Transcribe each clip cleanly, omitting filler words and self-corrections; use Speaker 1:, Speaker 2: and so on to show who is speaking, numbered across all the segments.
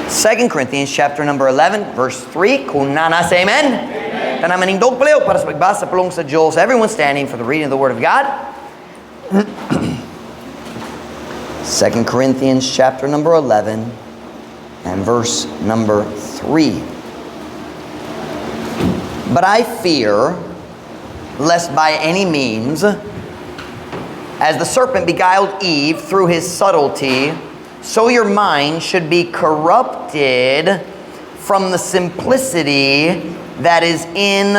Speaker 1: 2 Corinthians chapter number 11, verse 3. Kung naa na, say amen. Amen. Tanan manindog palihog para sa pagbasa sa pulong sa Diyos. Everyone standing for the reading of the Word of God. 2 Corinthians chapter number 11 and verse number 3. "But I fear lest by any means, as the serpent beguiled Eve through his subtlety, so your mind should be corrupted from the simplicity that is in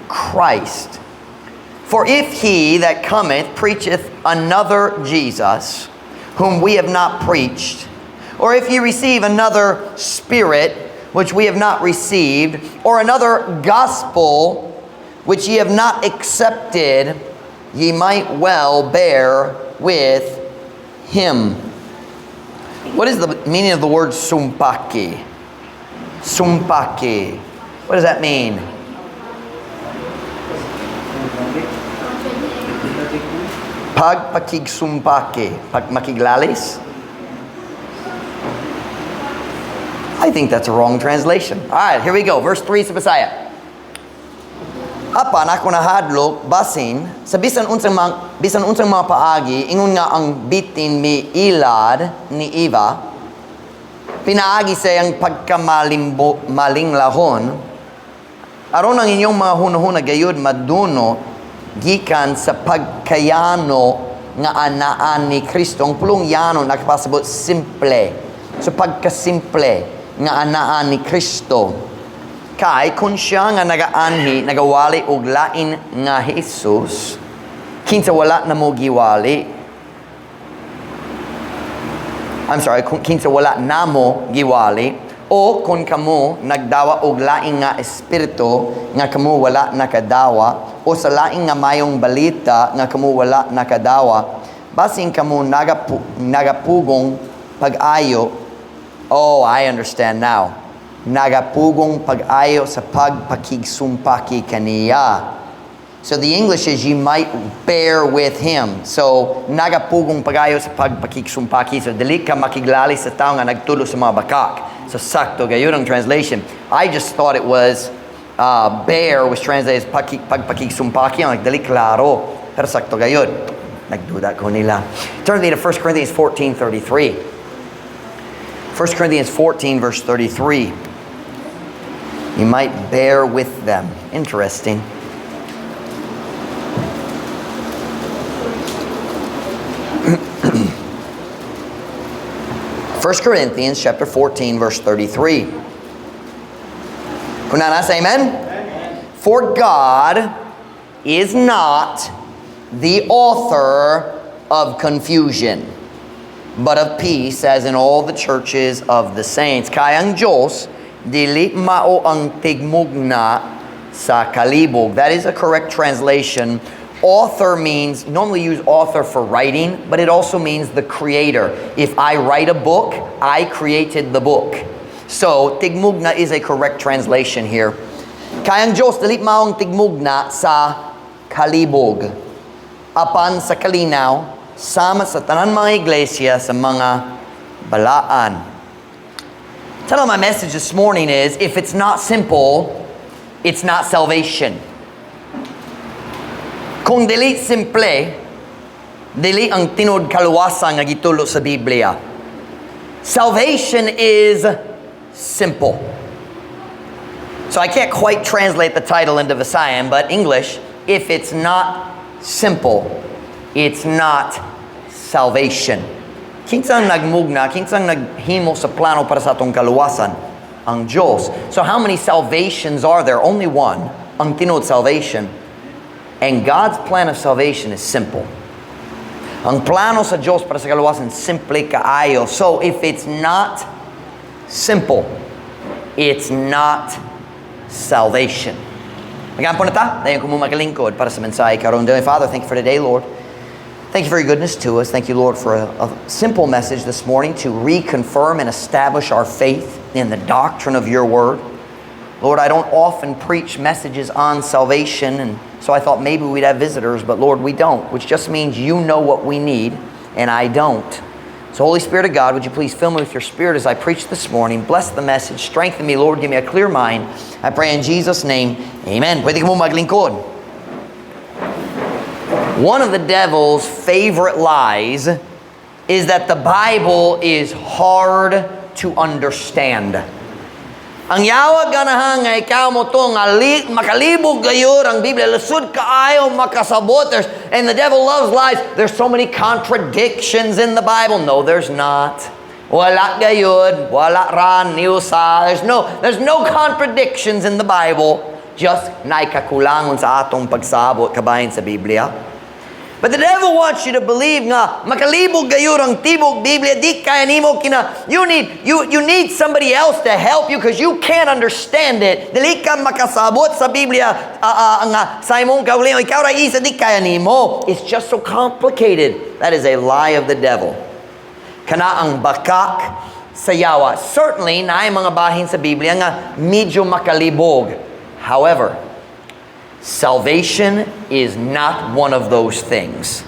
Speaker 1: Christ. For if he that cometh preacheth another Jesus, whom we have not preached, or if ye receive another spirit, which we have not received, or another gospel, which ye have not accepted, ye might well bear with him." What is the meaning of the word "sumpaki"? Sumpaki. What does that mean? Pagpakigsumpaki. Pagmakiglalis? I think that's a wrong translation. All right, here we go. Verse 3 sa Bisaya. "Apan ako nahadlok basin sa bisan unsang mga paagi ingon nga ang bitin miilad ni Eva pinaagi sa iyang pagkamalimbo malinglahon aron ang inyong mga hunahuna gayud madunot gikan sa pagkayano nga anaan ni Kristo." Ang pulong "yano" nakapasabot simple. So pagkasimple nga anaan ni Kristo. "Kay kung siya nga nagaanhi nagawali og lain nga Jesus, kinsa wala namo giwali, I'm sorry, kung kinsa wala namo giwali, o kung kamo nagdawa og lain nga espiritu nga kamo wala nakadawa, o sa lain nga mayong balita nga kamo wala nakadawa, basin kamo nagapugong pag-ayo." Oh, I understand now. Nagapugong pag-ayo sa pagpakigsumpaki kaniya. So the English is "you might bear with him." So nagapugong pag-ayo sa pagpakigsumpaki. So dili ka makiglali sa tao nga nagtulo sa mga bakak. So sakto gayud ang translation. I just thought it was "bear" was translated as pagpakigsumpaki. Ang like, dili klaro. Pero sakto gayud. Nagduda ko nila. Turn to 1 Corinthians 14:33. 1 Corinthians 14 verse 33. "You might bear with them." Interesting. 1 Corinthians chapter 14 verse 33. Kung naa na, say amen. Amen. "For God is not the author of confusion, but of peace, as in all the churches of the saints." Kay ang Diyos, dili mao ang tigmugna sa kalibog. That is a correct translation. "Author" means, normally use "author" for writing, but it also means the creator. If I write a book, I created the book. So, "tigmugna" is a correct translation here. Kay ang Diyos, dili mao ang tigmugna sa kalibog. Apan sa kalinaw, sama sa tanan mga iglesia sa mga balaan. Title of my message this morning is, "If It's Not Simple, It's Not Salvation." Kung dili simple, dili ang tinuod kaluwasan nga gitulo sa Biblia. Salvation is simple. So I can't quite translate the title into Visayan, but English, "If It's Not Simple, It's Not Salvation." Kinsang nagmugna, kinsang naghimo sa plano para sa atong kaluwasan? Ang Diyos. So how many salvations are there? Only one. Ang tinuod salvation. And God's plan of salvation is simple. Ang plano sa Diyos para sa kaluwasan, simple kaayo. So if it's not simple, it's not salvation. Mag-ampo na ta, dayon kamo maglingkod para sa mensahe karon. Dear Father, thank you for today, Lord. Thank you for your goodness to us. Thank you, Lord, for a simple message this morning to reconfirm and establish our faith in the doctrine of your word. Lord, I don't often preach messages on salvation, and so I thought maybe we'd have visitors, but Lord, we don't, which just means you know what we need, and I don't. So, Holy Spirit of God, would you please fill me with your Spirit as I preach this morning? Bless the message. Strengthen me, Lord. Give me a clear mind. I pray in Jesus' name. Amen. Pwede mo maglingkod. One of the devil's favorite lies is that the Bible is hard to understand. Ang yawa ganahan nga ikaw motuo nga makalibog gayud ang Biblia, lisod kaayo makasabot. And the devil loves lies. There's so many contradictions in the Bible. No, there's not. Wala gayud, wala ra ni usa. There's no contradictions in the Bible. Just naay kakulangon sa atong pagsabot kabahin sa Biblia. But the devil wants you to believe nga makalibog gayud ang tibok Biblia, di kaya nimo kina you need somebody else to help you because you can't understand it. Dili ka makasabot sa Biblia nga sa imong kaugalingon, ikaw ra isa, di kaya nimo. It's just so complicated. That is a lie of the devil. Kana ang bakak sa yawa. Certainly, naay mga bahin sa Biblia nga medyo makalibog. However, salvation is not one of those things.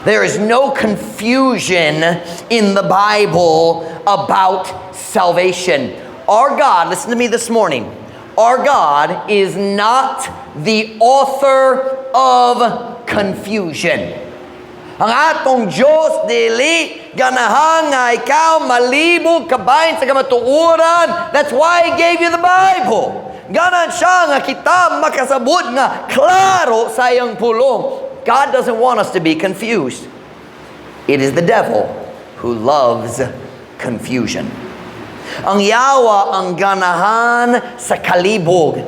Speaker 1: There is no confusion in the Bible about salvation. Our God, listen to me this morning, our God is not the author of confusion. Ang atong Diyos dili ganahan nga ikaw malibog kabahin sa kamatuoran. That's why He gave you the Bible. Ganahan siya nga kita makasabot nga klaro sa iyang pulong. God doesn't want us to be confused. It is the devil who loves confusion. Ang yawa ang ganahan sa kalibog.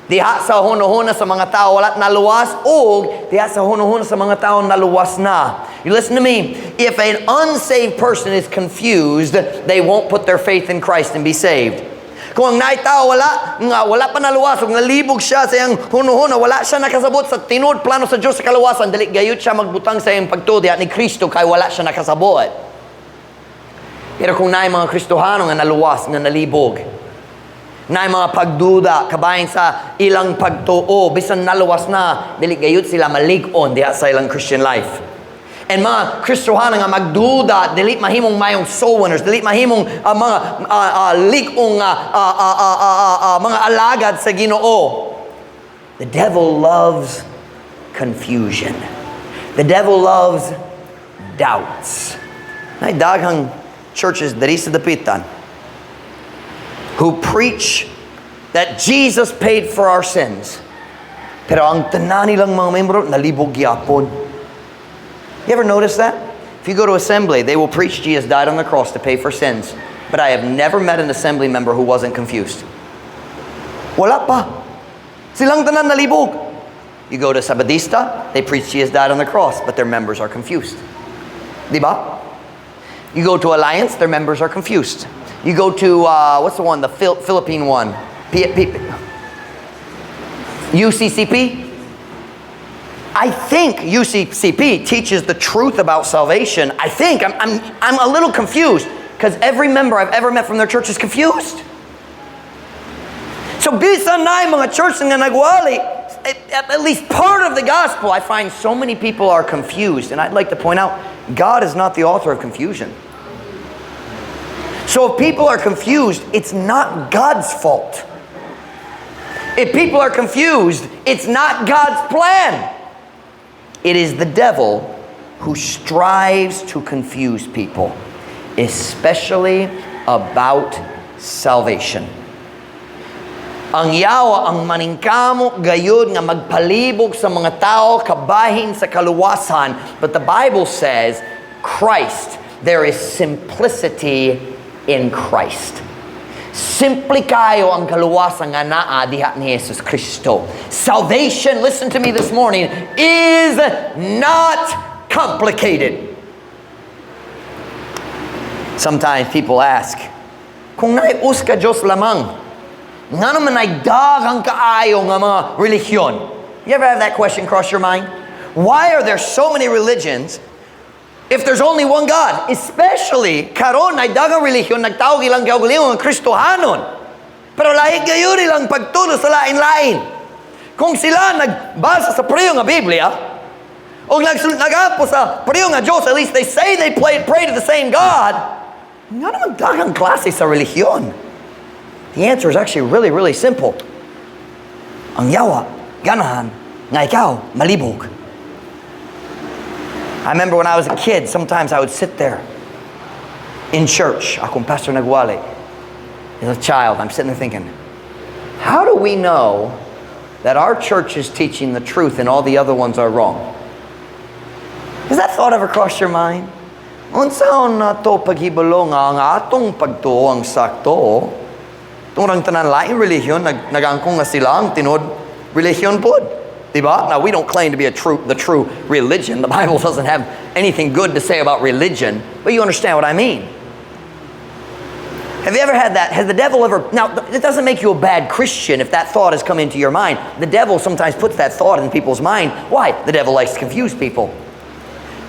Speaker 1: Diha sa hunahuna sa mga tao wala naluwas og diha sa hunahuna sa mga tao naluwas na. You listen to me. If an unsaved person is confused, they won't put their faith in Christ and be saved. Kung ang naay tao wala nga wala pa naluwas ug nalibog siya sa iyang hunahuna, wala siya nakasabot sa tinuod plano sa Dios sa kaluwasan, dili gayud siya magbutang sa iyang pagtuo diha ni Kristo kay wala siya nakasabot. Pero kung naay mga Kristohano nga naluwas, nga nalibog, naay mga pagduda kabahin sa ilang pagtuo, bisan naluwas na, dili gayud sila malig-on diha sa ilang Christian life. And mga Kristohano nga magduda, dili mahimong mayong soul winners, dili mahimong mga lig-ong mga alagad sa Ginoo. The devil loves confusion. The devil loves doubts. Naay daghang churches diri sa Dapitan who preach that Jesus paid for our sins. Pero ang tanan nilang mga membro, nalibog gyapon. You ever notice that? If you go to assembly, they will preach Jesus died on the cross to pay for sins. But I have never met an assembly member who wasn't confused. Wala pa. Silang tanan nalibog. You go to Sabadista, they preach Jesus died on the cross, but their members are confused. Di ba? You go to Alliance, their members are confused. You go to, what's the one, the Philippine one? P, P, UCCP? I think UCCP teaches the truth about salvation. I think. I'm a little confused because every member I've ever met from their church is confused. So bisan na mga church nga nagwali, at least part of the gospel, I find so many people are confused. And I'd like to point out, God is not the author of confusion. So if people are confused, it's not God's fault. If people are confused, it's not God's plan. It is the devil who strives to confuse people, especially about salvation. Ang yawa ang maningkamot gayud nga magpalibog sa mga tao kabahin sa kaluwasan. But the Bible says, Christ, there is simplicity in Christ. Simple kaayo ang kaluwasan nga naa diha ni Jesus Kristo. Salvation, listen to me this morning, is not complicated. Sometimes people ask, "Kung naay usa ka Diyos lamang, ngano man ay daghang kaayo nga mga relihiyon?" You ever have that question cross your mind? Why are there so many religions if there's only one God? Especially, karon ay daghang relihiyon nagtawag ilang kaugalingon nga Kristohanon. Pero lahi gayud ilang pagtulo sa lain-lain. Kung sila nagbasa sa pareho nga Biblia, Og nag-ampo sa pareho nga Diyos, at least they say they pray to the same God. Ngano man daghang klase sa relihiyon? The answer is actually really, really simple. Ang yawa, ganahan, nga ikaw, malibog. I remember when I was a kid, sometimes I would sit there in church. Akong pastor nagwali. As a child, I'm sitting there thinking, "How do we know that our church is teaching the truth and all the other ones are wrong?" Has that thought ever crossed your mind? Unsaon nato paghibalo nga ang atong pagtuo ang sakto? Tungod ang tanan laing relihiyon, nag-angkon nga sila ang tinuod relihiyon pod. Diba? Now, we don't claim to be the true religion. The Bible doesn't have anything good to say about religion, but you understand what I mean. Have you ever had that? Has the devil ever? Now, it doesn't make you a bad Christian if that thought has come into your mind. The devil sometimes puts that thought in people's mind. Why? The devil likes to confuse people.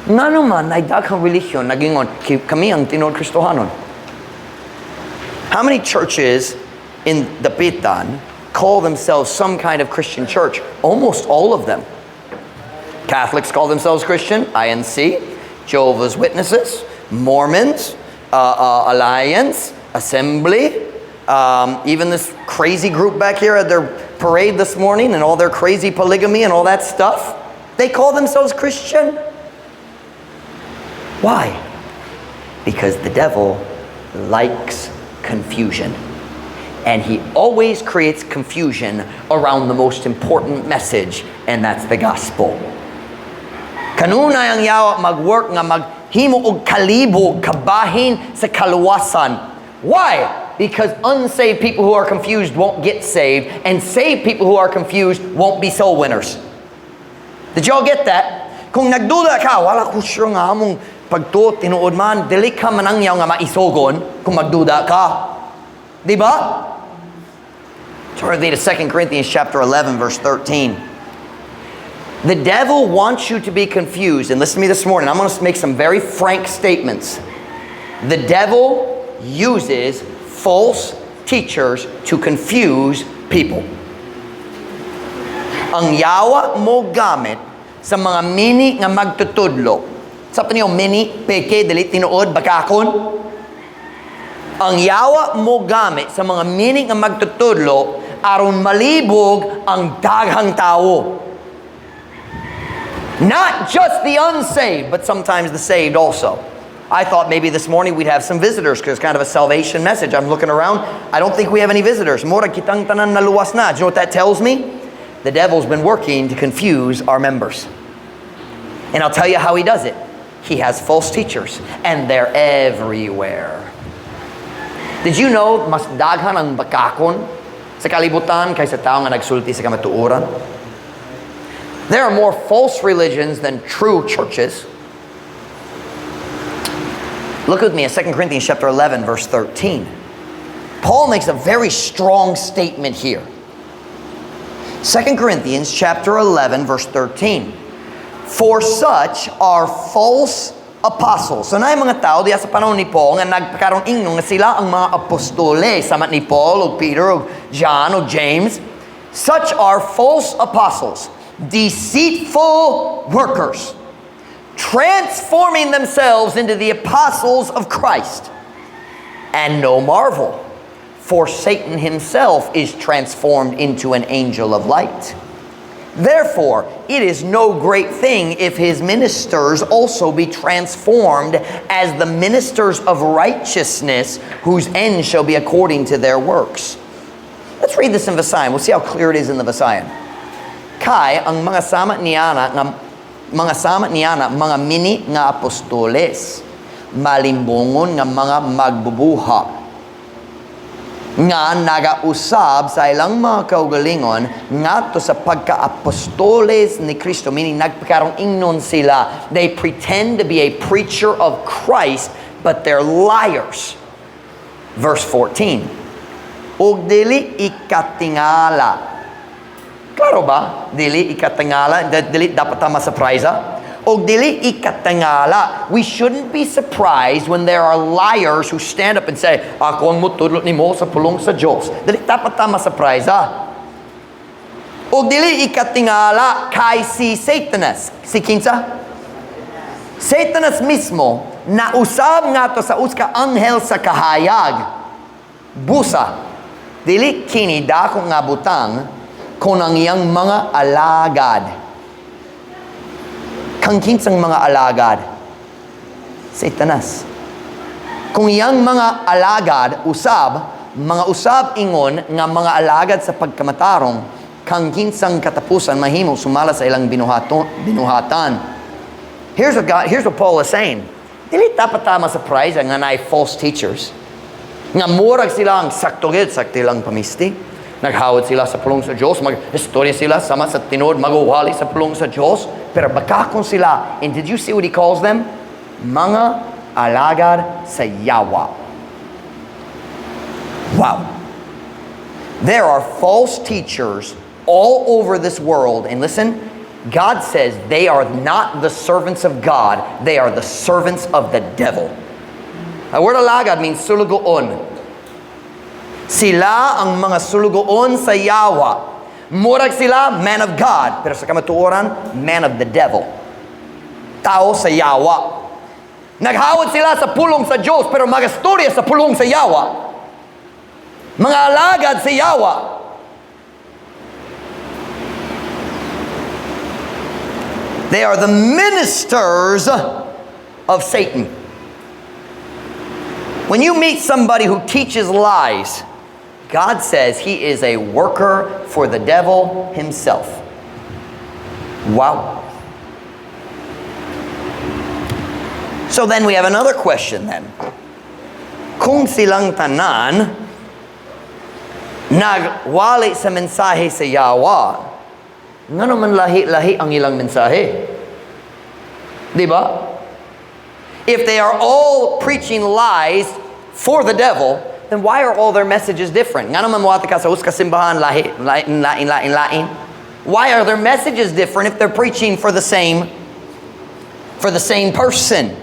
Speaker 1: Ngano man ay daghang relihiyon nag-ingon, "Kami ang tinuod Kristohanon." How many churches in Dapitan call themselves some kind of Christian church? Almost all of them. Catholics call themselves Christian, INC, Jehovah's Witnesses, Mormons, Alliance, Assembly, even this crazy group back here at their parade this morning and all their crazy polygamy and all that stuff. They call themselves Christian. Why? Because the devil likes confusion. And he always creates confusion around the most important message, and that's the gospel. Kanunay ang yawa mag-work nga maghimo og kalibog kabahin sa kaluwasan. Why? Because unsaved people who are confused won't get saved, and saved people who are confused won't be soul winners. Did y'all get that? Kung nagduda ka, "Wala ko sure nga among pagtuo tinuod man," dili ka manangyaw nga maisugon kung magduda ka. Di ba? Turn with me to 2 Corinthians chapter 11 verse 13. The devil wants you to be confused. And listen to me this morning. I'm going to make some very frank statements. The devil uses false teachers to confuse people. Ang yawa mo gamit sa mga mini nga magtutudlo. Sa niyo mini, peke, dili tinuod, bakakon. Ang yawa mo gamit sa mga mini nga magtutudlo aron malibog ang daghang tao. Not just the unsaved, but sometimes the saved also. I thought maybe this morning we'd have some visitors because it's kind of a salvation message. I'm looking around. I don't think we have any visitors. Mura kitang tanan naluwas na. Do you know what that tells me? The devil's been working to confuse our members. And I'll tell you how he does it. He has false teachers, and they're everywhere. Did you know mas daghan ang bakakon sa kalibutan kaysa tao nga nagsulti sa kamatuoran? There are more false religions than true churches. Look with me at 2 Corinthians chapter 11 verse 13. Paul makes a very strong statement here. 2 Corinthians chapter 11 verse 13. For such are false apostles. So naay mga tao diya sa panahon ni Paul nga nagpakaron ingnon nga sila ang mga apostole sama ni Paul o Peter o John o James. Such are false apostles, deceitful workers, transforming themselves into the apostles of Christ. And no marvel, for Satan himself is transformed into an angel of light. Therefore, it is no great thing if his ministers also be transformed as the ministers of righteousness, whose end shall be according to their works. Let's read this in Visayan. We'll see how clear it is in the Visayan. Kay ang mga sama niana nga mga sama niana mga mini nga apostoles, malimbongon nga mga magbubuha nga nagausab sa ilang mga kaugalingon ngadto sa pagka-apostoles ni Kristo, meaning nagpakarong ingnon sila. They pretend to be a preacher of Christ, but they're liars. Verse 14. Ug dili ikatingala. Klaro ba? Dili ikatingala, dili dapat ta ma-surprise. Og dili ikatingala. We shouldn't be surprised when there are liars who stand up and say, "Ako ang mutudlo nimo sa pulong sa Diyos." Dili dapat ta ma-surprise. Ug dili ikatingala kay si Satanas. Si kinsa? Satanas mismo nausab ngadto sa usa ka anghel sa kahayag. Busa, dili kini dako nga butang kon ang iyang mga alagad. Kang kinsang mga alagad? Satanas. Kung iyang mga alagad usab, mga usab ingon nga mga alagad sa pagkamatarong, kang kinsang katapusan mahimo sumala sa ilang binuhatan. Here's what Paul is saying. Dili dapat ta ma-surprise nga naay false teachers. Nga murag sila ang sakto gid, sakto ilang pamisti. Naghawod sila sa pulong sa Diyos, mag-istorya sila sama sa tinuod, maguwali sa pulong sa Diyos, pero bakakon sila. And did you see what he calls them? Mga alagad sa yawa. Wow. There are false teachers all over this world. And listen, God says they are not the servants of God, they are the servants of the devil. The word alagad means sulugoon. Sila ang mga sulugoon sa yawa. Murag sila, man of God. Pero sa kamatuoran, man of the devil. Tao sa yawa. Naghawod sila sa pulong sa Diyos, pero magastorya sa pulong sa yawa. Mga alagad sa yawa. They are the ministers of Satan. When you meet somebody who teaches lies, God says he is a worker for the devil himself. Wow. So then we have another question then. Kung silang tanan nagwali sa mensahe sa yawa, ngano man lahi-lahi ang ilang mensahe? Di ba? If they are all preaching lies for the devil, then why are all their messages different? Ngano man moadto ka sa usa ka simbahan, lahi, lain, lain, lain, lain. Why are their messages different if they're preaching for the same person?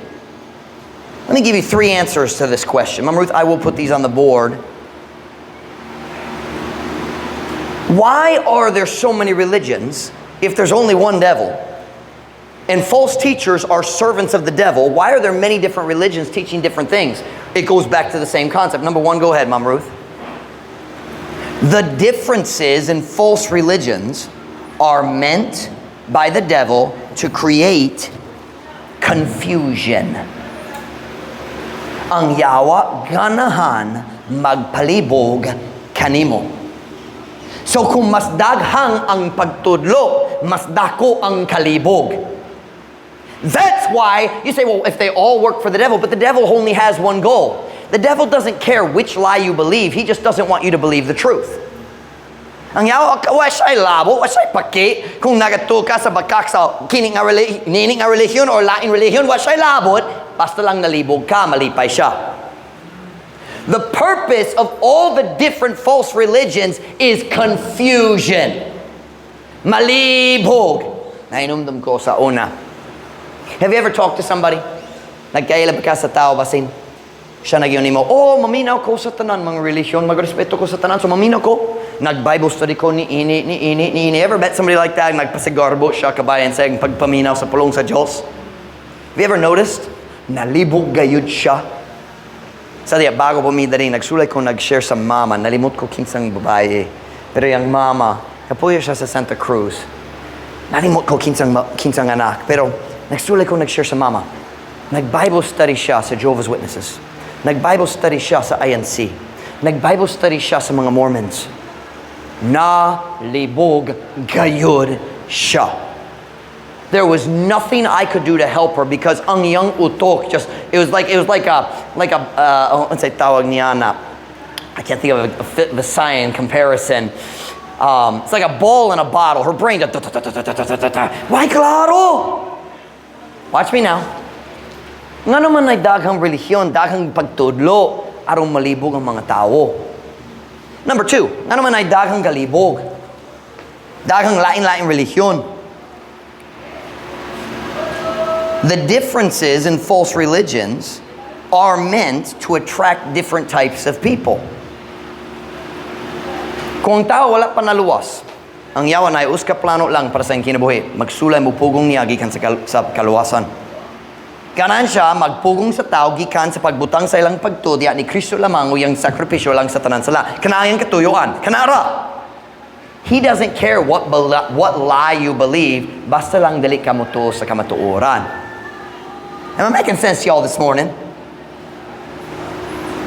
Speaker 1: Let me give you three answers to this question. Ma'am Ruth, I will put these on the board. Why are there so many religions if there's only one devil? And false teachers are servants of the devil. Why are there many different religions teaching different things? It goes back to the same concept. Number one, go ahead, Ma'am Ruth. The differences in false religions are meant by the devil to create confusion. Ang yawa ganahan magpalibog kanimo. So kung mas daghang ang pagtudlo, mas dako ang kalibog. That's why you say, "Well, if they all work for the devil," but the devil only has one goal. The devil doesn't care which lie you believe. He just doesn't want you to believe the truth. Ang yawa, wa siya'y labo, wa siya'y paki. Kung nagatuo ka sa bakak sa kini nga nini nga relihiyon or lain relihiyon, wa siya'y labot, basta lang nalibog ka, malipay siya. The purpose of all the different false religions is confusion. Malibog. Nahinumdum ko sa una. Have you ever talked to somebody? Nagkaila ba ka sa tao basin? Siya nag nimo, "Oh, maminaw ko sa tanan mga relihiyon, magrespeto ko sa tanan, so maminaw ko. Nag-Bible study ko ni ini, ni ini, ni ini." Ever met somebody like that? Nagpasigarbo siya kabayan sa iyang pagpaminaw sa pulong sa Diyos. Have you ever noticed? Nalibog gayud siya. Sa diya, bago pa mi diri, nagsulay ko nag-share sa mama, nalimot ko kinsang babae. Pero yung mama, kapuyo siya sa Santa Cruz. Nalimot ko kinsang anak. Pero nagsulay ko nag-share sa mama. Nag-Bible study siya sa Jehovah's Witnesses. Nag-Bible study siya sa INC. Nag-Bible study siya sa mga Mormons. Nalibog gayud siya. There was nothing I could do to help her because ang iyang utok just, it was like a, oh, let's say tawag niya na, I can't think of a Visayan comparison. It's like a ball in a bottle. Her brain, da, da, da, da, da, da, da, da, da. Why klaro? Watch me now. Ngano man ay daghang relihiyon, daghang pagtudlo, aron malibog ang mga tao? Number two, ngano man ay daghang kalibog? Daghang lain-lain relihiyon. The differences in false religions are meant to attract different types of people. Kung ang tao wala pa naluwas, Ang yawa naay usa ka plano lang para sa iyang kinabuhi. Magsulay, mupugong niya gikan sa kaluwasan. Ganahan siya magpugong sa tao gikan sa pagbutang sa ilang pagtuo diha ni Kristo lamang o iyang sakripisyo lang sa tanan sala. Kana iyang katuyuan. Kana ra. He doesn't care what lie you believe, basta lang dili ka motuo sa kamatuoran. Am I making sense to y'all this morning?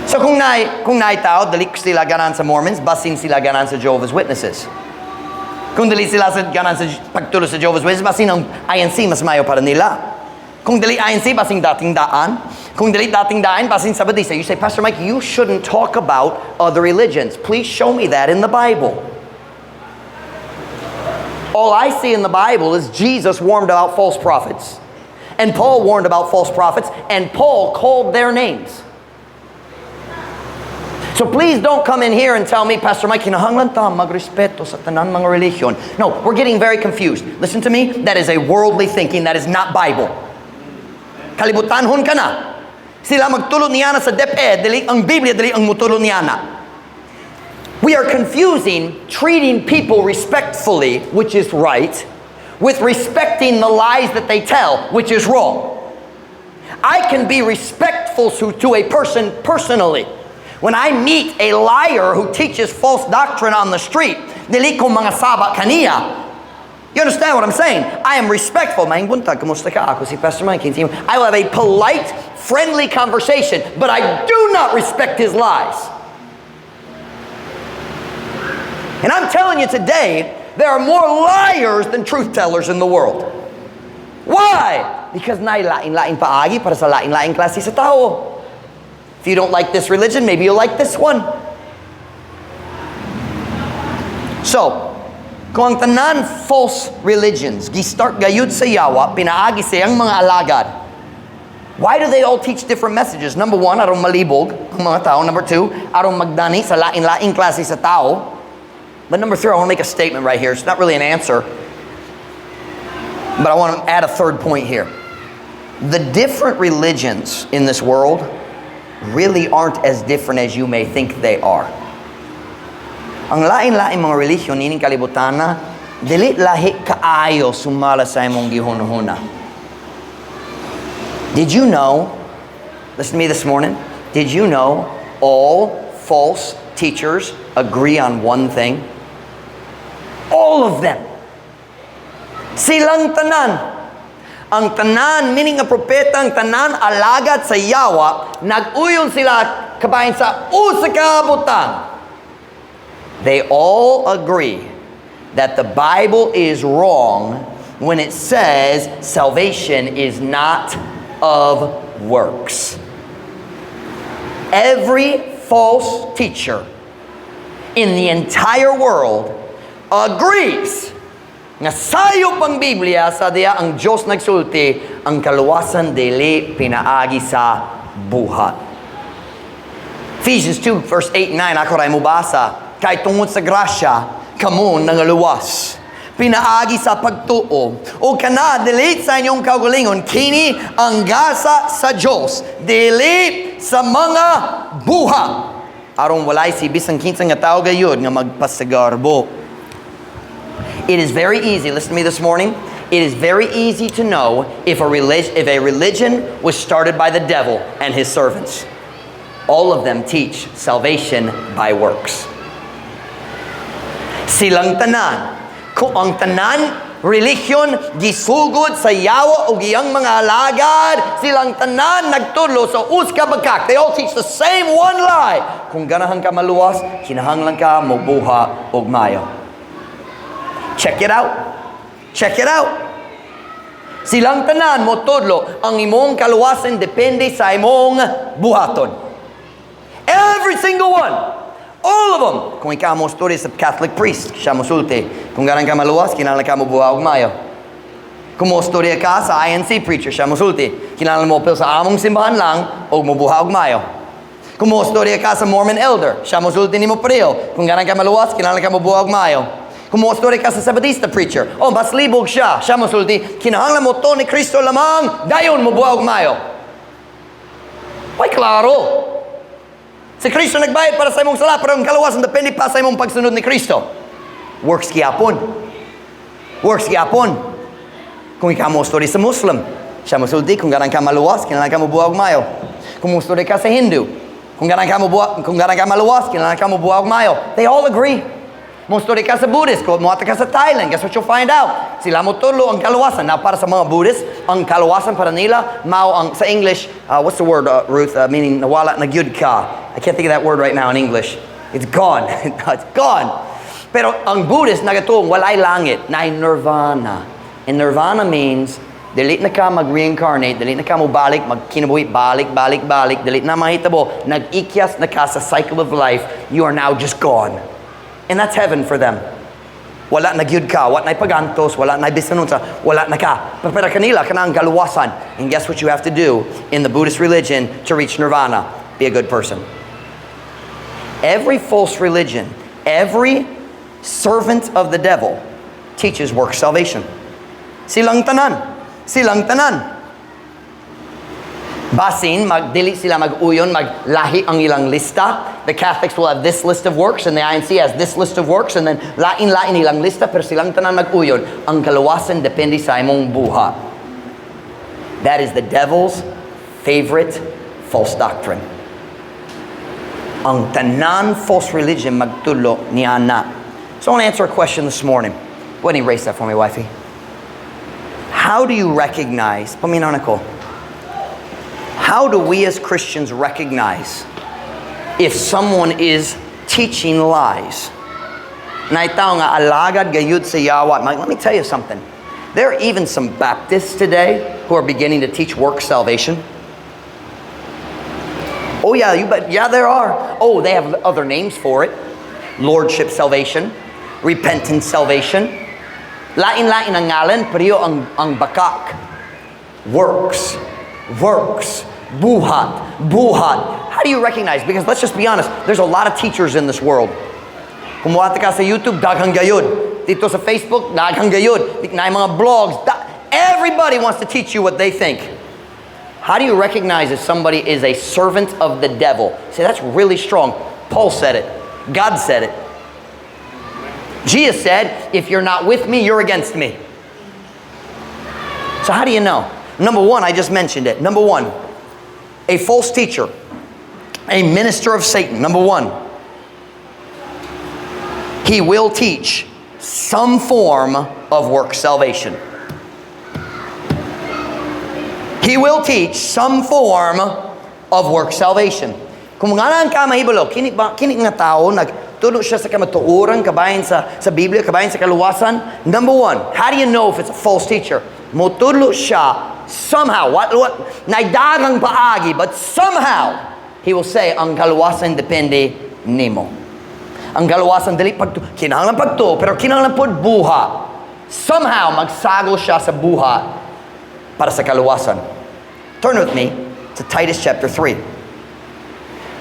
Speaker 1: So kung naay tao, dili sila ganahan sa Mormons, basin sila ganahan sa Jehovah's Witnesses. Kung dili sila sa ganahan sa pagtulo sa Jehovah's Witnesses, basin ang INC mas mayo para nila. Kung dili INC, basin Dating Daan. Kung dili Dating Daan, basin Sabadista. You say, "Pastor Mike, you shouldn't talk about other religions." Please show me that in the Bible. All I see in the Bible is Jesus warned about false prophets. And Paul warned about false prophets, and Paul called their names. So please don't come in here and tell me, "Pastor Mike, kinahanglan ta magrespeto sa tanan mga relihiyon." No, we're getting very confused. Listen to me, that is a worldly thinking, that is not Bible. Kalibutanhon kana. Sila magtulo niana sa DepEd, dili ang Biblia, dili ang mutulo niana. We are confusing treating people respectfully, which is right, with respecting the lies that they tell, which is wrong. I can be respectful to a person personally. When I meet a liar who teaches false doctrine on the street, dili ko mangasaba kaniya. You understand what I'm saying? I am respectful. "Maayong buntag, kumusta ka? Ako si Pastor Mike." I will have a polite, friendly conversation, but I do not respect his lies. And I'm telling you today, there are more liars than truth tellers in the world. Why? Because naay lain-lain paagi para sa lain-lain klase sa tao. If you don't like this religion, maybe you'll like this one. So, kung ang tanan false religions gi-start gayud sa yawa, pinaagi sa iyang mga alagad, why do they all teach different messages? Number one, aron malibog ang mga tao. Number two, aron magdani sa lain-laing klase sa tao. But number three, I want to make a statement right here. It's not really an answer, but I want to add a third point here. The different religions in this world really aren't as different as you may think they are. Ang lain-lain mga relihiyon nining kalibutana, dili lahi kaayo sumala sa imong gihunahuna. Did you know, listen to me this morning, did you know all false teachers agree on one thing? All of them. Silang tanan. Ang tanan, meaning ang propeta, ang tanan alagad sa yawa, nag-uyon sila kabahin sa usa ka butang. They all agree that the Bible is wrong when it says salvation is not of works. Every false teacher in the entire world agrees nga sayop ang Biblia sa diha ang Diyos nagsulti, ang kaluwasan dili pinaagi sa buhat. Ephesians 2 verse 8 and 9, ako ray mobasa. "Kay tungod sa grasya, kamo nangaluwas pinaagi sa pagtuo. O kana dili sa inyong kaugalingon, kini ang gasa sa Diyos, dili sa mga buhat, aron walay si bisan kinsa nga tawo gayud nga magpasagarbo." It is very easy, listen to me this morning. It is very easy to know if a religion was started by the devil and his servants. All of them teach salvation by works. Silang tanan. Kung ang tanan relihiyon gisugod sa yawa o iyang mga alagad, silang tanan nagtudlo sa usa ka bakak. They all teach the same one lie. Kung ganahan ka maluwas, kinahanglan ka mobuhat og mayo. Check it out. Check it out. Silang tanan motudlo, ang imong kaluwasan depende sa imong buhaton. Every single one. All of them. Kung ikaw mo storya sa Catholic priest, siya mosulti, kung ganahan ka maluwas, kinahanglan ka mobuhat og mayo. Kung mo storya ka sa INC preacher, siya mosulti, kinahanglan mo apil sa among simbahan lang o mobuhat og mayo. Kung mo storya ka sa Mormon elder, siya mosulti nimo pareho, kung ganahan ka maluwas, kinahanglan ka mobuhat og mayo. Kung mo storya ka sa Sabadista preacher, oh, mas libog siya, siya mosulti, kinahanglan mo tuo ni Kristo lamang, dayon mobuhat og mayo. Way klaro. Si Kristo nagbayad para sa imong sala, pero ang kaluwasan depende pa sa imong pagsunod ni Kristo. Works gyapon. Works gyapon. Kung ikaw mo story sa Muslim, siya mosulti, kung ganahan ka maluwas, kinahanglan ka mobuhat og maayo. Kung mo story ka sa Hindu, kung ganahan ka maluwas, kinahanglan ka mobuhat og maayo. They all agree. Mo story ka sa Buddhist, kung moadto ka sa Thailand, guess what you'll find out? Sila mo tulo ang kaluwasan. Now, para sa mga Buddhist, ang kaluwasan para nila, mao ang, sa English, what's the word, Ruth, meaning nawala na gyud ka? I can't think of that word right now in English. It's gone. It's gone. Pero ang Buddhist, nagatuong walay langit, na nirvana. And nirvana means, dili na ka mag-reincarnate, dili na ka mo balik, magkinabuhi, balik, balik, balik, dili na mahitabo, nag-ikyas na ka sa cycle of life, you are now just gone. And that's heaven for them. Wala na gyud ka, wala na pagantos, wala na bisan unsa, wala na ka. Pero para kanila, kanang kaluwasan. And guess what you have to do in the Buddhist religion to reach nirvana? Be a good person. Every false religion, every servant of the devil teaches work salvation. Silang tanan. Silang tanan. Basin, magdili sila mag-uyon, maglahi ang ilang lista. The Catholics will have this list of works and the INC has this list of works and then lain-lain ilang lista, pero silang tanan mag-uyon. Ang kaluwasan depende sa imong buhat. That is the devil's favorite false doctrine. Ang tanan false religion magtulo niya na. So I want to answer a question this morning. Go ahead and erase that for me, wifey. How do you recognize, paminaw na ko, how do we as Christians recognize if someone is teaching lies? Naay tao nga alagad gayud sa yawa. Let me tell you something. There are even some Baptists today who are beginning to teach work salvation. Oh yeah, you bet. Yeah, there are. Oh, they have other names for it. Lordship salvation, repentance salvation. Lain-lain ang ngalan, pero ang bakak. Works, works, buhat, buhat. How do you recognize? Because let's just be honest, there's a lot of teachers in this world. Kung muadto ka sa YouTube, daghang gayud. Dito sa Facebook, daghang gayud. Naay mga blogs. Everybody wants to teach you what they think. How do you recognize if somebody is a servant of the devil? See, that's really strong. Paul said it. God said it. Jesus said, "If you're not with me, you're against me." So how do you know? Number one, I just mentioned it. Number one, a false teacher, a minister of Satan. Number one, he will teach some form of work salvation. He will teach some form of work salvation. Kung nga ka mahibalo, kini ba kini nga tao nagtulo siya sa kamatuoran kabahin sa Biblia, kabahin sa kaluwasan. Number one, how do you know if it's a false teacher? Motudlo siya somehow, what, naay daghang paagi, but somehow, he will say, ang kaluwasan depende nimo. Ang kaluwasan dili pag kinahanglan pagtuo, pero kinahanglan pod buhat. Somehow, magsagol siya sa buhat para sa kaluwasan. Turn with me to Titus chapter 3.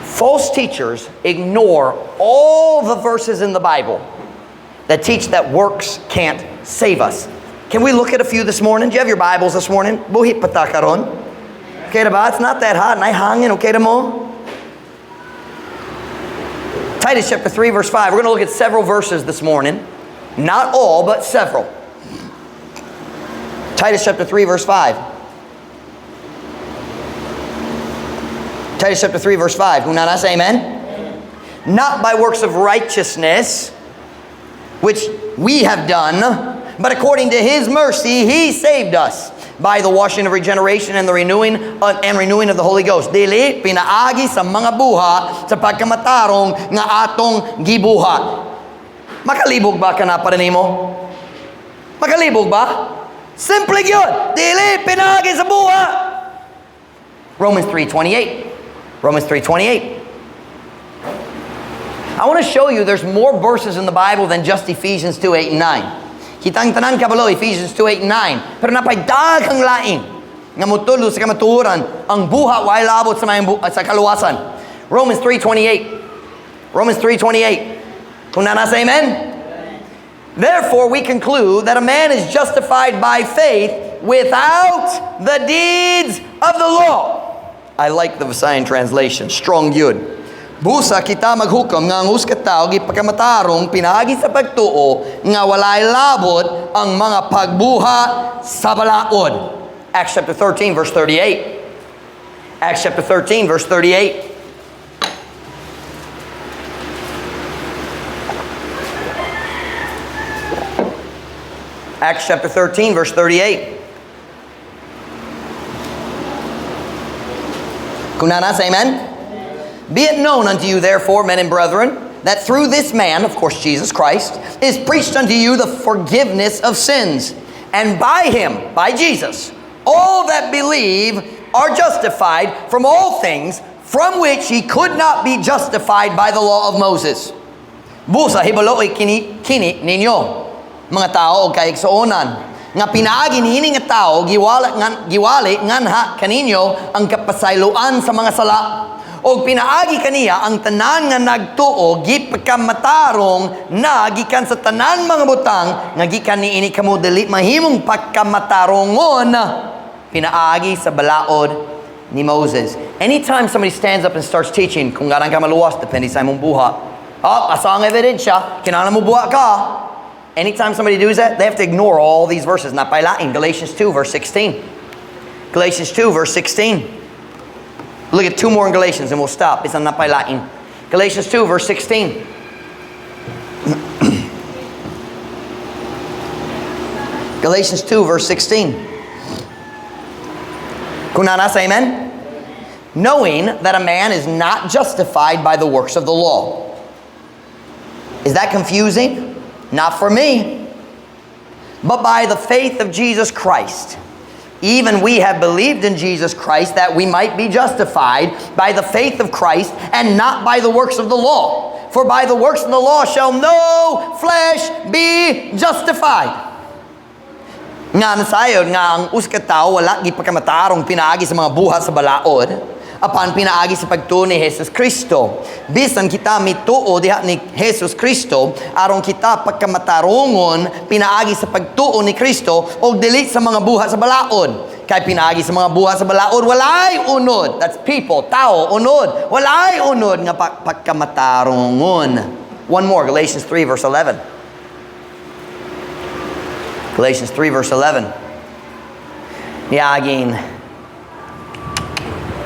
Speaker 1: False teachers ignore all the verses in the Bible that teach that works can't save us. Can we look at a few this morning? Do you have your Bibles this morning? Buhi pa ta karon? Okay na ba? It's not that hot. Naay hangin. Okay na mo? Titus chapter 3 verse 5. We're going to look at several verses this morning. Not all, but several. Titus chapter 3 verse 5. Titus chapter 3 verse 5. Kung naa na, say amen. Not by works of righteousness, which we have done, but according to his mercy, he saved us by the washing of regeneration and the renewing of the Holy Ghost. Dili pinaagi sa mga buhat sa pagkamatarong nga atong gibuhat. Makalibog ba kana para nimo? Makalibog ba? Simple gyud. Dili pinaagi sa buhat. Romans 3:28. Romans 3:28. I want to show you there's more verses in the Bible than just Ephesians 2, 8, and 9. Kitang tanan kabalo, Ephesians 2, 8, and 9. Pero naa pay daghang lain nga motudlo sa kamatuoran ang buhat way labot sa kaluwasan. Romans 3:28. Romans 3:28. Kung naa na, say amen? Therefore, we conclude that a man is justified by faith without the deeds of the law. I like the Visayan translation. Strong yun. Busa kita maghukom nga ang usa ka tawo gipakamatarong pinaagi sa pagtuo nga walay labot ang mga pagbuhat sa balaod. Acts chapter 13 verse 38. Acts chapter 13 verse 38. Acts chapter 13 verse 38. Kung naa na, say amen. Be it known unto you, therefore, men and brethren, that through this man, of course, Jesus Christ, is preached unto you the forgiveness of sins. And by him, by Jesus, all that believe are justified from all things from which ye could not be justified by the law of Moses. Busa hibaloi kini ninyo, mga tao o kaigsuonan, nga pinaagi niini nga tao giwali nganha kaninyo ang kapasayloan sa mga sala. Og pinaagi kaniya ang tanan nga nagtuo gipakamatarong na gikan sa tanan mga butang nga gikan niini kamo dili mahimong pagkamatarongon pinaagi sa balaod ni Moses. Anytime somebody stands up and starts teaching, kung nganong ka maluwas, depende sa imong buhat. Oh, asa ang ebidensya? Kinahanglan mo buhat ka. Anytime somebody does that, they have to ignore all these verses. Naa pay lain. Galatians 2, verse 16. Galatians 2, verse 16. Look at two more in Galatians and we'll stop. Bisan naa pay lain. Galatians 2, verse 16. Galatians 2, verse 16. Kung naa na, say amen? Knowing that a man is not justified by the works of the law. Is that confusing? Not for me. But by the faith of Jesus Christ. Even we have believed in Jesus Christ that we might be justified by the faith of Christ and not by the works of the law. For by the works of the law shall no flesh be justified. Nga nasayod nga ang usa ka tawo wala gipakamatarong pinaagi sa mga buhat sa balaod, apan pinaagi sa pagtuo ni Jesus Kristo. Bisan kita mituo diha ni Jesus Kristo aron kita pagkamatarongon pinaagi sa pagtuo ni Kristo og dili sa mga buhat sa balaod. Kay pinaagi sa mga buhat sa balaod walay unod. That's people, tao, unod. Walay unod nga pagkamatarongon. One more, Galatians 3 verse 11. Galatians 3 verse 11. Niaging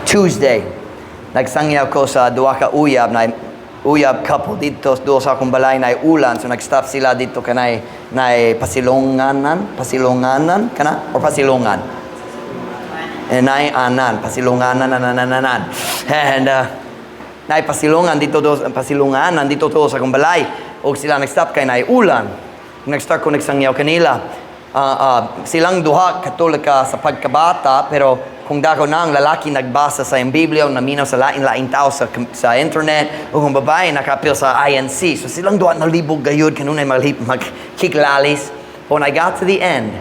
Speaker 1: Tuesday, nagsangyaw ko sa duha ka uyab na uyab couple dito duol sa akong balay na ulan, so nag-stop sila dito kanay na pasilonganan, pasilonganan kana or pasilongan and nay anan pasilonganan nanananan and nay pasilongan dito do pasilonganan dito to sa akong balay og sila nag-stop kay nay ulan. Nag-start ko nagsangyaw kanila. Silang duha Katolika sa pagkabata, pero kung dako na ang lalaki nagbasa sa iyang Biblia o naminaw sa lain-laing tao sa internet, o kung babae nakapil sa INC. So silang duha nalibog gayud kanunay magkiklalis. But when I got to the end,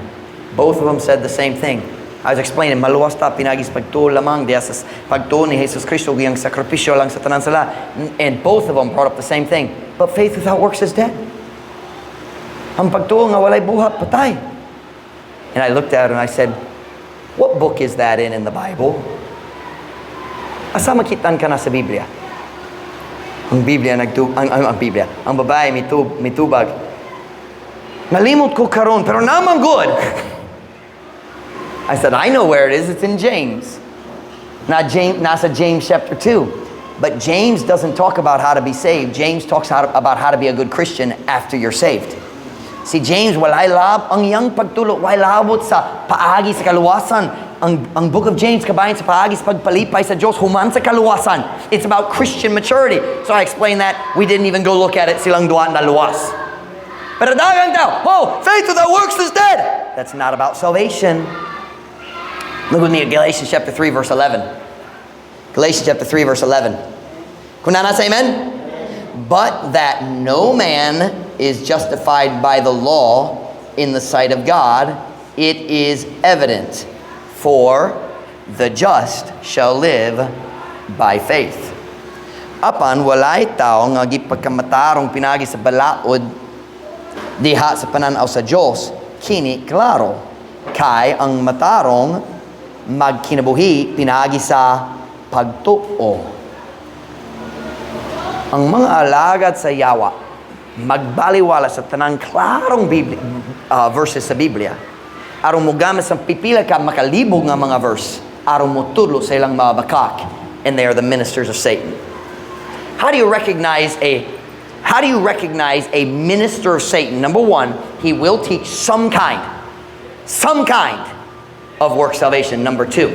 Speaker 1: both of them said the same thing. I was explaining, maluwas ta pinaagi sa pagtuo lamang diya sa pagtuo ni Jesus Cristo iyang sakripisyo lang sa tanan sala. And both of them brought up the same thing. But faith without works is dead. Ang pagtuo nga walay buhat, patay. And I looked at her and I said, "What book is that in the Bible? Asa makitan ka na sa Biblia?" Ang Biblia, nagtu ang Biblia, ang babae mitubag, "Nalimot ko karon, pero naa man gud." I said, "I know where it is. It's in James." Not James, nasa James chapter 2. But James doesn't talk about how to be saved. James talks about how to be a good Christian after you're saved. Si James, walay lab, ang iyang pagtulo, walay labot sa paagi sa kaluwasan. Ang book of James, kabahin sa paagi sa pagpalipay sa Diyos, human sa kaluwasan. It's about Christian maturity. So I explained that. We didn't even go look at it. Silang duha naluwas. Pero daghang tao, "Oh, faith without works is dead." That's not about salvation. Look with me at Galatians chapter 3, verse 11. Galatians chapter 3, verse 11. Kung naa na, say amen? But that no man is justified by the law in the sight of God, it is evident, for the just shall live by faith. Apan walay tao nga gipagkamatarong pinaagi sa balaod diha sa pananaw sa Dios, kini klaro. Kay ang matarong magkinabuhi pinaagi sa pagtuo. Ang mga alagad sa yawa magbaliwala sa tanang klarong verses sa Biblia aron mogamit sa pipila ka makalibog nga mga verse aron motudlo sa ilang mga bakak, and they are the ministers of Satan. How do you recognize a minister of Satan? Number one, he will teach some kind of work salvation. Number two,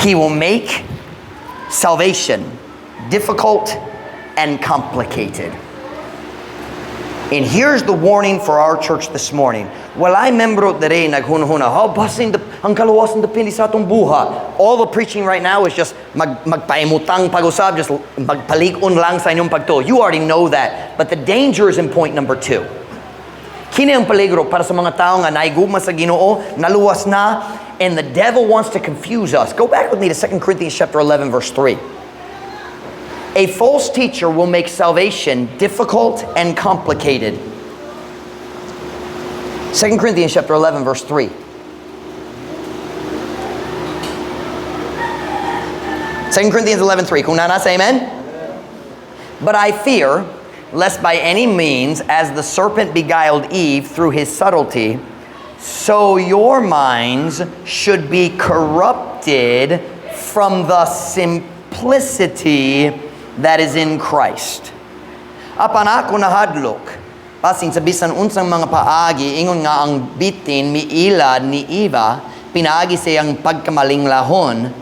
Speaker 1: he will make salvation difficult and complicated. And here's the warning for our church this morning. Walay membro diri naghunahuna, "Oh, basin ang kaluwasan depende sa atong buhat." All the preaching right now is just magpaimutang pag-usab, just magpalig-on lang sa inyong pagtuo. You already know that. But the danger is in point number two. Kini ang peligro para sa mga tao nga naigugma sa Ginoo, naluwas na, and the devil wants to confuse us. Go back with me to 2 Corinthians chapter 11 verse 3. A false teacher will make salvation difficult and complicated. 2 Corinthians chapter 11 verse 3. 2 Corinthians 11:3. Kung naa na, say amen. "But I fear, lest by any means, as the serpent beguiled Eve through his subtlety, so your minds should be corrupted from the simplicity that is in Christ." "Apan ako nahadlok, basin sa bisan unsang mga paagi, ingon nga ang bitin miilad ni Eva, pinaagi sa iyang pagkamalinglahon,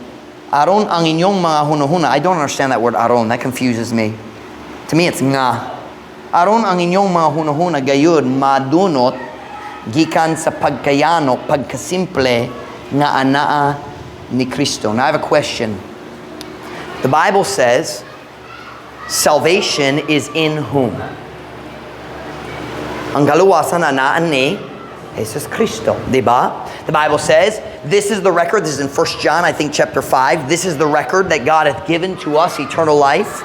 Speaker 1: aron ang inyong mga hunahuna." I don't understand that word "aron." That confuses me. To me, it's "nga." "Aron ang inyong mga hunahuna gayud madunot gikan sa pagkayano, pagkasimple nga anaa ni Kristo." Now I have a question. The Bible says salvation is in whom? Ang kaluwasan anaa ni Jesus Cristo, di ba? The Bible says, this is the record, this is in 1 John, I think chapter 5, "This is the record that God hath given to us eternal life,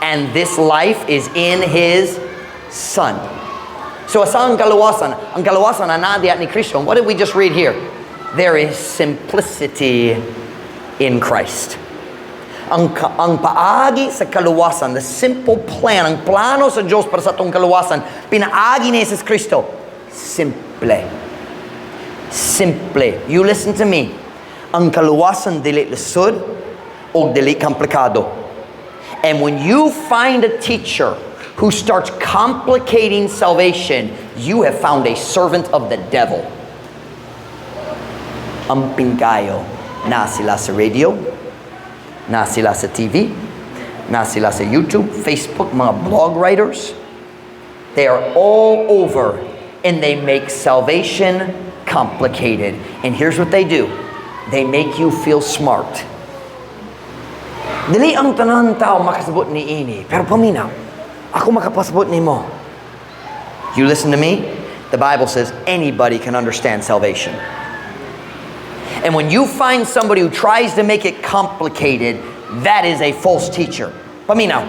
Speaker 1: and this life is in His Son." So asa ang kaluwasan? Ang kaluwasan anaa diha ni Kristo. What did we just read here? There is simplicity in Christ. Ang paagi sa kaluwasan, the simple plan, ang plano sa Diyos para sa atong kaluwasan, pinaagi ni Jesus Kristo. Simple. Simple. You listen to me. Ang kaluwasan dili lisod o dili komplikado. And when you find a teacher who starts complicating salvation, you have found a servant of the devil. Amping kaayo. Naa sila sa radio, naa sila sa TV, naa sila sa YouTube, Facebook, mga blog writers. They are all over and they make salvation complicated. And here's what they do. They make you feel smart. "Dili ang tanan tao makasabot niini, pero paminaw. Ako makapasabot nimo." You listen to me? The Bible says anybody can understand salvation. And when you find somebody who tries to make it complicated, that is a false teacher. Paminaw.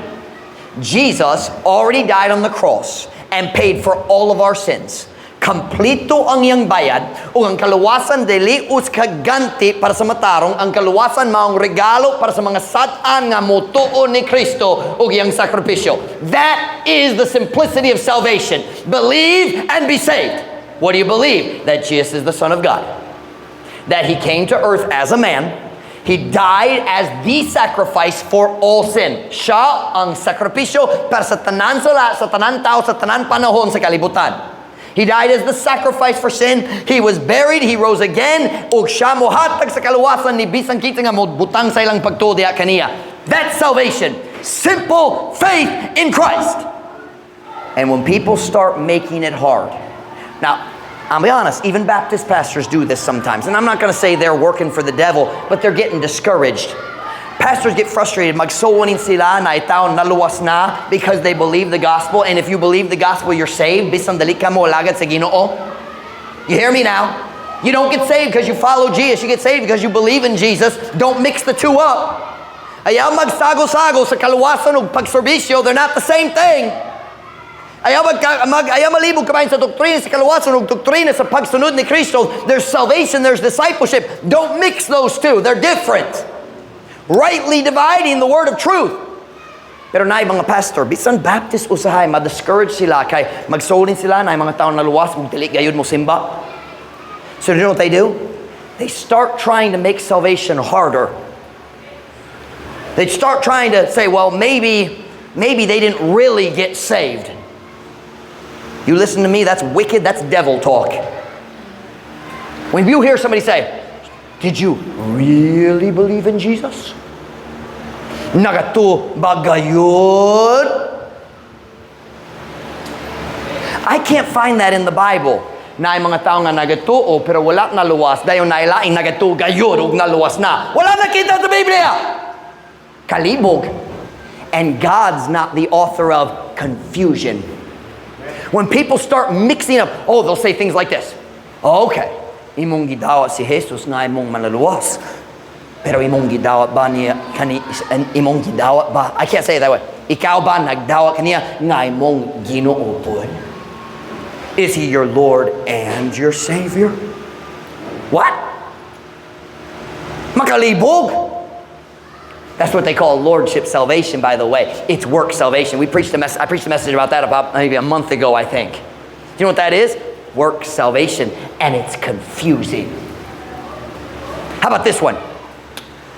Speaker 1: Jesus already died on the cross and paid for all of our sins. Kompleto ang iyang bayad ug ang kaluwasan dili usa ka ganti para sa matarong. Ang kaluwasan maong regalo para sa mga sad-an nga motuo ni Kristo ug iyang sakripisyo. That is the simplicity of salvation. Believe and be saved. What do you believe? That Jesus is the Son of God. That he came to earth as a man. He died as the sacrifice for all sin. Siya ang sakripisyo para sa tanan sala, sa tanan tao, sa tanan panahon sa kalibutan. He died as the sacrifice for sin. He was buried. He rose again. Ug siya mohatag sa kaluwasan ni bisan kinsa nga mobutang sa ilang pagtuo diha kaniya. That's salvation. Simple faith in Christ. And when people start making it hard. Now, I'll be honest, even Baptist pastors do this sometimes. And I'm not going to say they're working for the devil, but they're getting discouraged. Pastors get frustrated. Mag-soul winning sila na itaw naluwas na because they believe the gospel. And if you believe the gospel, you're saved. Bisan dili ka moalagad sa Ginoo. You hear me now? You don't get saved because you follow Jesus. You get saved because you believe in Jesus. Don't mix the two up. Ayaw magsago-sago sa kaluwasan ug pagserbisyo. They're not the same thing. Ayaw malibog kabahin sa doktrina sa kaluwasan ug doktrina sa pagsunod ni Kristo. There's salvation, there's discipleship. Don't mix those two. They're different. Rightly dividing the word of truth. Pero naay mga pastor, bisan Baptist usahay, ma-discourage sila kay magsulin sila na mga tao naluwas ug dili gayud mo simba. So you know what they do? They start trying to make salvation harder. They start trying to say, "Well, maybe they didn't really get saved." You listen to me, that's wicked, that's devil talk. When you hear somebody say, "Did you really believe in Jesus? Nagatuo ba gayud?" I can't find that in the Bible. Naay mga tao nga nagatuo pero wala naluwas, dayon naay laing nagatuo gayud ug naluwas na. Wala nakita sa Biblia. Kalibog. And God's not the author of confusion. When people start mixing up, oh, they'll say things like this. "Okay, imong gidawat si Jesus nga imong manaluwas. Pero imong gidawat ba niya kani imong gidawat ba?" I can't say it that way. "Ikaw ba nagdawat kaniya nga imong Ginoo pod? Is he your Lord and your Savior?" What? Makalibog. That's what they call lordship salvation, by the way. It's work salvation. We preached a mess- I preached a message about that about maybe a month ago, I think. Do you know what that is? Work salvation. And it's confusing. How about this one?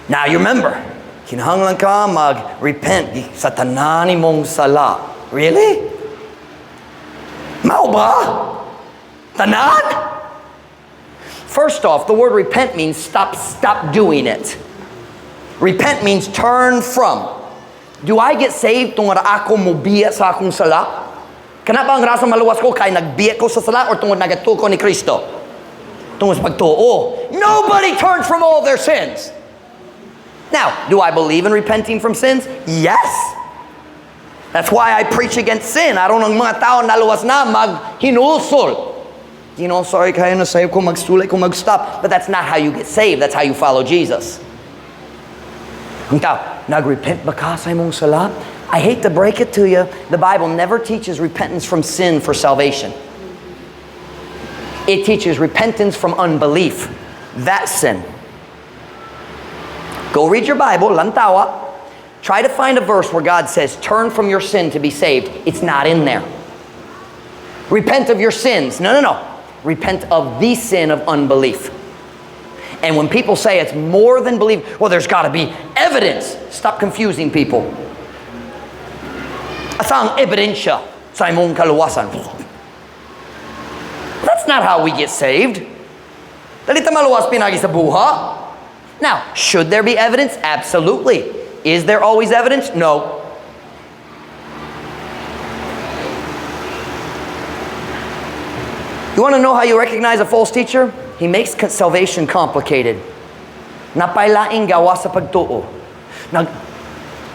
Speaker 1: Now you remember, kinahanglan ka mag-repent sa tanan mong sala. Really? Mao ba? Tanan? First off, the word "repent" means stop, stop doing it. Repent means turn from. Do I get saved tungod ako mobiya sa akong sala? Kana ba ang rason maluwas ko kay nagbiya ko sa sala or tungod nagatuo ko ni Kristo? Tungod sa pagtuo. Nobody turns from all their sins. Now, do I believe in repenting from sins? Yes. That's why I preach against sin. Aron ang mga tao naluwas na maghinulsol. "Sorry kaayo na sayo ko magsulay ko mag-stop." But that's not how you get saved. That's how you follow Jesus. Ang tao, "Nag-repent ba ka sa imong sala?" I hate to break it to you, the Bible never teaches repentance from sin for salvation. It teaches repentance from unbelief. That's sin. Go read your Bible, lantawa. Try to find a verse where God says, "Turn from your sin to be saved." It's not in there. "Repent of your sins." No. Repent of the sin of unbelief. And when people say it's more than belief, "Well, there's got to be evidence." Stop confusing people. Asa ang ebidensya sa imong kaluwasan? That's not how we get saved. Dili ta maluwas pinaagi sa buhat. Now, should there be evidence? Absolutely. Is there always evidence? No. You want to know how you recognize a false teacher? He makes salvation complicated. Naa pay laing gawas sa pagtuo.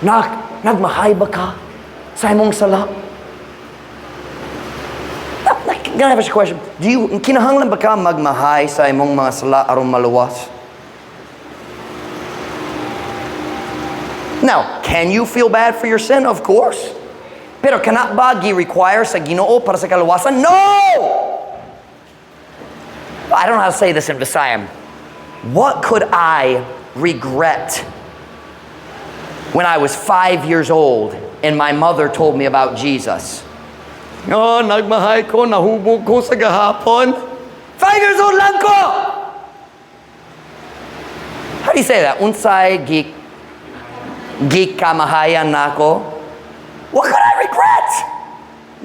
Speaker 1: "Nagmahay ba ka sa imong sala?" Can I have a question? Kinahanglan ba ka magmahay sa imong mga sala aron maluwas? Now, can you feel bad for your sin? Of course. Pero kana ba gi-require sa Ginoo para sa kaluwasan? No! I don't know how to say this in Visayan. What could I regret when I was 5 years old and my mother told me about Jesus? "Oh, nagmahay ko, nahubog ko sa gahapon. 5 years old lang ko!" How do you say that? Unsay gikamahayan nako? What could I regret?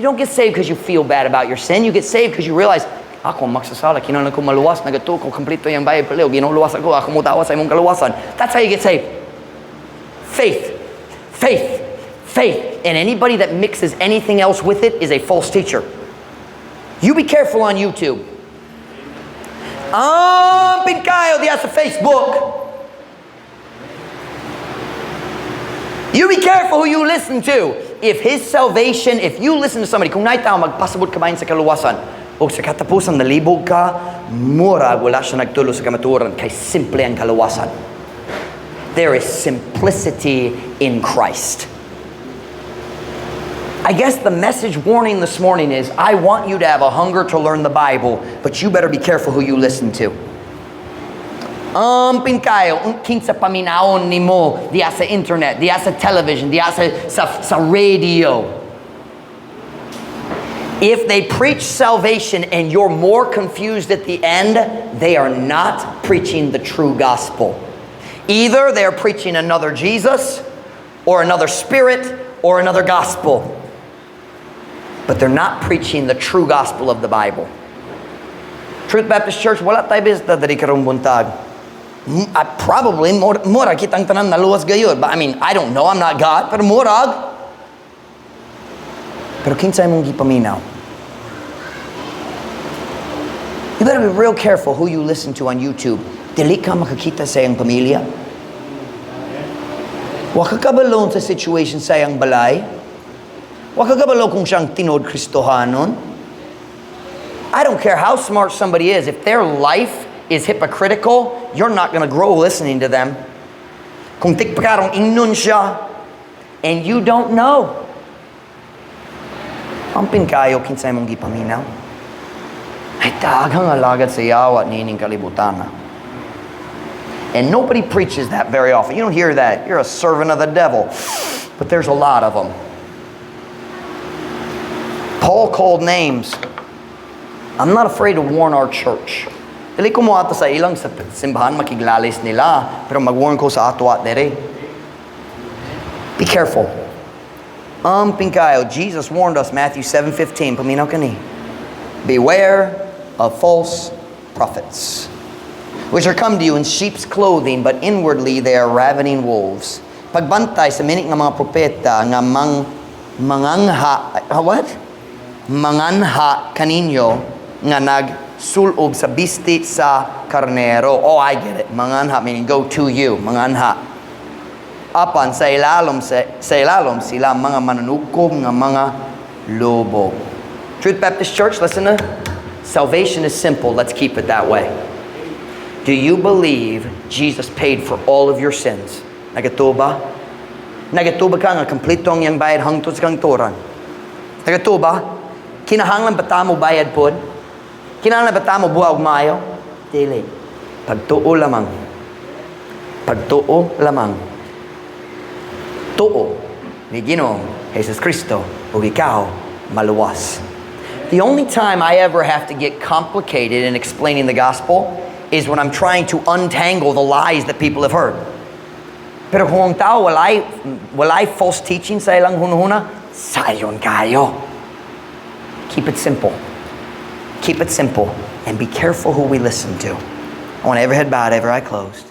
Speaker 1: You don't get saved because you feel bad about your sin. You get saved because you realize, ako magsasala, kinahanglan ko maluwas, nagatuo ko, kompleto yung Bible, Ginoo luwas ako, ako modawa sa imong kaluwasan. That's how you get saved. Faith, faith, faith. And anybody that mixes anything else with it is a false teacher. You be careful on YouTube. Amping kaayo diya sa Facebook. You be careful who you listen to. If his salvation, if you listen to somebody, kung naay tao magpasabot ka sa kaluwasan, o sa katapusan nalibog ka, murag wala siya nagtulo sa kamatuoran kay simple ang kaluwasan. There is simplicity in Christ. I guess the message warning this morning is I want you to have a hunger to learn the Bible, but you better be careful who you listen to. Amping kayo, kinsa paminawon nimo diya sa internet, diya sa television, diya sa radio. If they preach salvation and you're more confused at the end, they are not preaching the true gospel. Either they're preaching another Jesus or another spirit or another gospel. But they're not preaching the true gospel of the Bible. Truth Baptist Church, wala tayo bisita diri karong buntag. I probably, mura kitang tanan naluwas gayud. But I mean, I don't know, I'm not God, pero murag. Pero kinsay mong gipaminaw? You better be real careful who you listen to on YouTube. Dili ka makakita sa iyang pamilya. Wa ka kabalo sa situation sa iyang balay. Wa ka kabalo kung siyang tinuod Kristohanon. I don't care how smart somebody is. If their life is hypocritical, you're not going to grow listening to them. Kung tigpakarong ingnon siya, and you don't know. Amping kayo kinsay mong gipaminaw. Ay daghang alagad sa yawa niining kalibutan. And nobody preaches that very often. You don't hear that. "You're a servant of the devil." But there's a lot of them. Paul called names. I'm not afraid to warn our church. Dili ko moadto sa ilang sa simbahan, makiglalis nila, pero mag-warn ko sa ato at dere. Be careful. Amping kayo, Jesus warned us, Matthew 7:15, paminaw kani. "Beware of false prophets, which are come to you in sheep's clothing, but inwardly they are ravening wolves." Pagbantay sa minit nga mga propeta nga mangangha, what? Manganha kaninyo nga nagsulob sa bisti sa karnero. Oh, I get it. Manganha meaning go to you. Manganha. Apan sa ilalom sila mga manunukob nga mga lobo. Truth Baptist Church, listen to salvation is simple. Let's keep it that way. Do you believe Jesus paid for all of your sins? Nagatuo ba? Nagatuo ba ka nga kompleto ang iyang bayad hangtod sa kangturan? Nagatuo ba? Kinahanglan ba ta mo bayad pod? Kinahanglan ba ta mo buhat og maayo? Dili. Pagtuo lamang. Pagtuo lamang. Tuo ni Ginoong Jesus Kristo ug ikaw maluwas. The only time I ever have to get complicated in explaining the gospel is when I'm trying to untangle the lies that people have heard. Pero kung ang tao walay false teaching sa ilang hunahuna, sayon kayo. Keep it simple. Keep it simple and be careful who we listen to. I want every head bowed, every eye closed.